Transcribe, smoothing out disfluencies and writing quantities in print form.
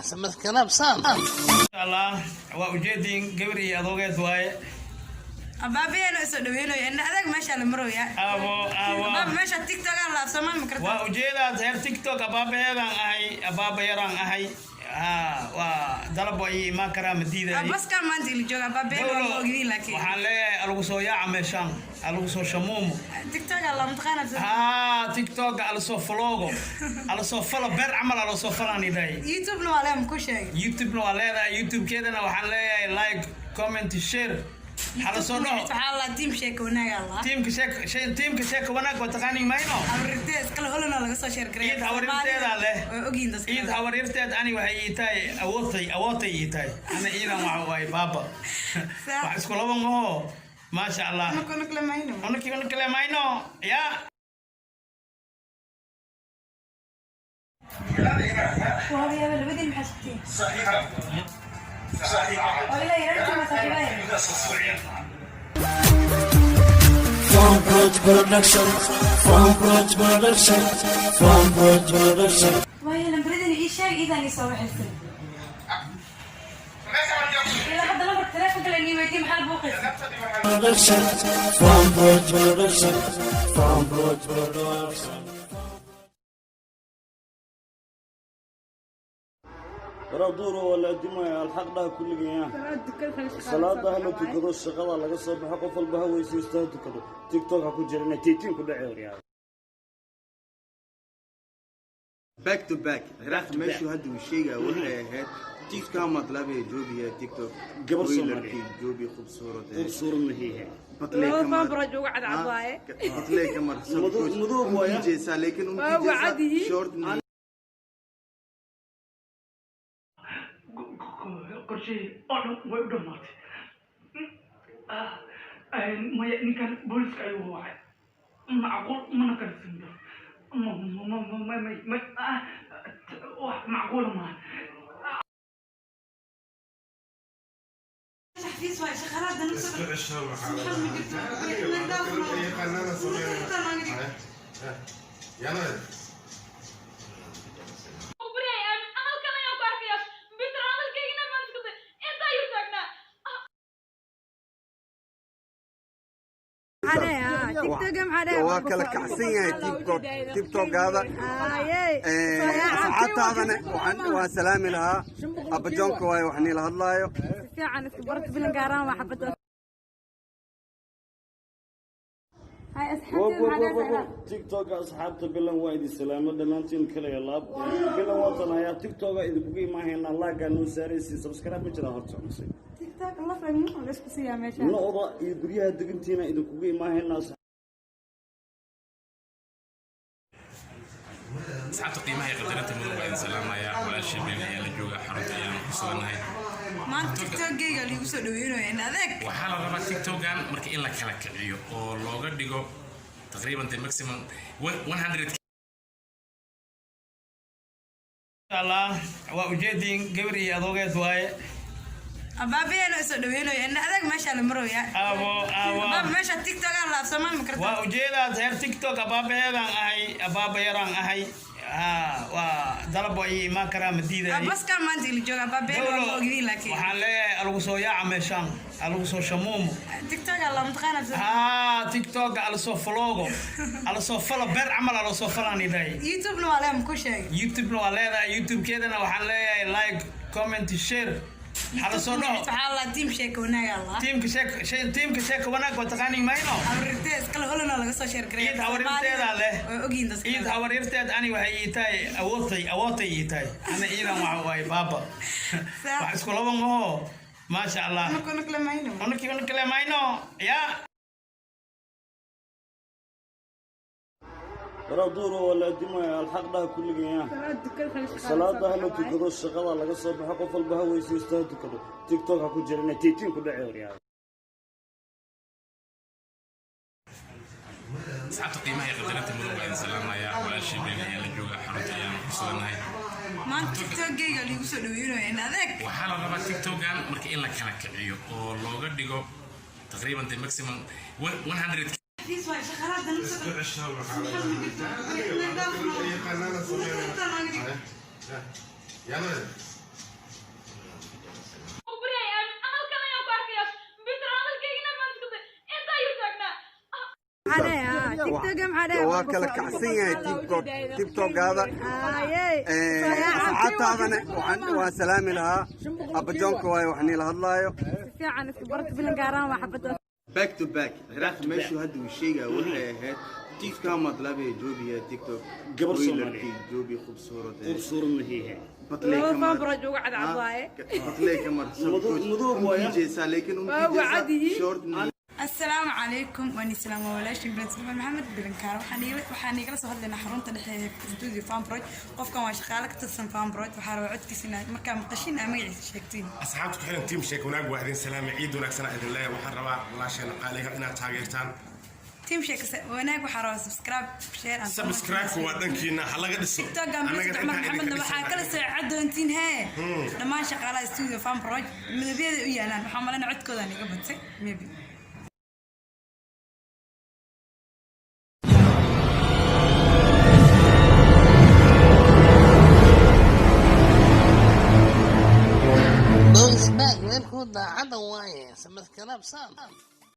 Subscribe saar. Allah, waa ujeediin, gabar iyo adoogeed waaye. Abaabayaana soo dhaweynayo ina adag meesha la marooya. Abo abo. Abaaba meesha TikTok aan laab Soomaali ma kartaa? Waa ujeedaad, reer TikTok abaabaheedaan ahay, abaaba yaraan ahay. Ha, waa dalab, waa ii imaan karaa, ma diidaay. Baskaan maanta ila jooga abaabayaana waa ma ogdiin, laakiin waxaan leeyahay alagu soo yaaca meeshaan, alagu soo shamuumo. TikTok aan la mataqaana. Haa, TikTok ala soo follow-go, ala soo follow, beer camal ala soo falaan idhahay. YouTube-na waa leem ku sheegay. YouTube-na waa leedahay, YouTube-keedana waxaan leeyahay like, comment, share, hala soo dhaho. Waxaa la team sheeko wanaag Allah. Tiimka sheeka wanaag waa taqaani mayno. Habaryarteed iskala holana laga soo share gareeyo. Iid habaryarteedaa leh. Way ogyihiin dadka. Iid habaryarteed ani waxay ii tahay awoodtay, awoodtay ii tahay. Ana iidan waxa waaye baaba, wax isku laba maho, maasha Allah. Kuna mayno. Unaki unakale mayno ya. Waa yaaba, labadiin maxaa sugtiin? Oo ilaa yaraantii ma saaxiibaya. From Bridge Production, From Bridge Production, From Bridge Production. Waayo, lambaradina ii sheeg, iidaan ii soo waxaysan. Ilaa hadda lambarka telefonka la nii weydiin, maxaa buuqaysa? Production, From Bridge Production, From Bridge Production. Waraduuro waa la adimaya, alxaq dhaha kulligaya. Salaada hala tukado, shaqada laga soo baxo, qof walba ha weysaysto, ha tukado. TikTok ha ku jirana, tiitiin ku dhacay horyaal. Back to back ciraaq meeshuu hadda uu sheegaya waxay ahayd इसका मतलब है जो भी है TikTok gabar कोई Soomaali. लड़की जो भी खूबसूरत है, खूबसूरत नहीं है। पतले laba कमर fan uga cadcad waaye. पतले कमर सब कुछ madow उनकी waaye. जैसा, लेकिन उनकी waa जैसा wacad yihiin. Short नहीं। Qorshihii oo dhan way u dhammaatay. Maya, ninkan booliska ayuu wacay, macquul mana kala sindo, wax macquula maaha. Xafiis waay shaqada nafsa. Halkan ayaan ku arkayaa Peter, hadalkaygina maan isku day, inta ayuu taagnaa. Waa kala kacsan yahay TikTok, TikTokaada. Asxaabtaadana waan salaami lahaa, abajoonka waayo wax niila hadlaayo. Fiican isku barta bilan gaaraan waa xabad. Hay asxaabteed, maxaa leedahay? TikToka asxaabta bilan waa idin salaamo dhammaantiin, kalaya laab bilan waatan ayaa TikToka idinkuga imaahaynaa, laagaa noo saaraysiin, subscribe ma jiraa horta mise? TikTok la fahmo la isku siiyaa meesha. No'da iyo guryaha degantiina idinkuga imaahaynaa. Asxaabta qiimaha iyo qadarinta mudan, waa idin salaamayaa. Walaashii been ayaa la jooga, xarunta ayaanu ku sugannahay. Maanta TikTok-gayga liigu soo dhaweynayo ina adeeg. Waxaa la rabaa TikTokan marka in la kala kiciyo oo looga dhigo taqriiban the maximum 100. Allah, waa ujeediin, gabar iyo adoogeed waaye. Abaabayaana soo dhaweynayo ina adeeg meesha la marooya. Abo abo. Abaaba meesha TikTok aan laab Soomaali ma kartaa? Waa ujeedaad, reer TikTok abaabaheedaan ahay, abaaba yaraan ahay. Ha, waa dalab, waa ii imaan karaa, ma diidaay. Baskaan maanta ila jooga abaabayaana waa ma ogdiin, laakiin waxaan leeyahay alagu soo yaaca meeshaan, alagu soo shamuumo. TikTok aan la mataqaana. Haa, TikTok ala soo follow-go, ala soo follow, beer camal ala soo falaan idhahay. YouTube-na waa leem ku sheegay. YouTube-na waa leedahay, YouTube-keedana waxaan leeyahay like, comment, share, hala soo dhaho. Waxaa la team sheeko wanaag Allah. Tiimka sheeka wanaag waa taqaani mayno. Habaryarteed iskala holana laga soo share gareeyo. Iid habaryarteedaa leh. Way ogyihiin dadka. Iid habaryarteed ani waxay ii tahay awoodtay, awoodtay ii tahay. Ana iidan waxa waaye baaba, wax isku laba maho, maasha Allah. Kuna mayno. Unaki unakale mayno ya. Waraduuro waa la adimaya, alxaq dhaha kulligaya. Salaada hala tukado, shaqada laga soo baxo, qof walba ha weysaysto, ha tukado. TikTok ha ku jirana, tiitiin ku dhacay horyaal. Asxaabta qiimaha iyo qadarinta mudan, waa idin salaamayaa. Walaashii been ayaa la jooga, xarunta ayaanu ku sugannahay. Maanta TikTok-gayga liigu soo dhaweynayo in adeeg. Waxaa la rabaa TikTokan marka in la kala kiciyo oo looga dhigo taqriiban the maximum 100. Xafiis waay shaqada nafsa. TikTok maxaa dhahay? Waa kala kacsan yahay TikTok, TikTokaada. Asxaabtaadana waan salaami lahaa. Abajoonka waayo wax niila hadlaayo. Fiican iska barta bilan gaaraan waa xabad. Back to back Ciraaq meeshuu hadda uu sheegaya waxay ahayd इसका मतलब है जो भी है TikTok gabar कोई Soomaali. लड़की जो भी खूबसूरत है, खूबसूरत नहीं है। पतले laba कमर, fanbroj uga cadcad waaye. पतले कमर सब कुछ madow उनकी waaye. जैसा, लेकिन उनकी waa wacad जैसा yihiin. Short नहीं। Asalaamu calaykum, waan islaam, waa walaashin Bint Maxamed Bilankaar. Waxaan igala soo hadlaynaa xarunta dhexe ee studio Fanproj. Qofkan waa shaqaale ka tirsan Fanproj. Waxaa rabaa codkiisa inaad markaa maqashiin aa magaciisa sheegtiin. Asxaabta ku xiran team Sheek Wanaag, waa idin salaamay, ciid wanaagsan aa idin leeyahay. Waxaan rabaa walaasheena qaaliga inaad taageertaan. Team Sheek Wanaag, waxaa rabaa subscribe, share and Subscribe waa dhankiina ha laga dhiso. TikTok aan Annaga Bint Cumar intaa idinka Maxamedna waxaa dhisana. kala soo cadoontiin hee dhammaan shaqaalaha studio Fanproj midabyada u yaalaan. Waxaa malena codkoodaan iga batay maybe. Boys back, reer ku daacada waaye, subscribe saar.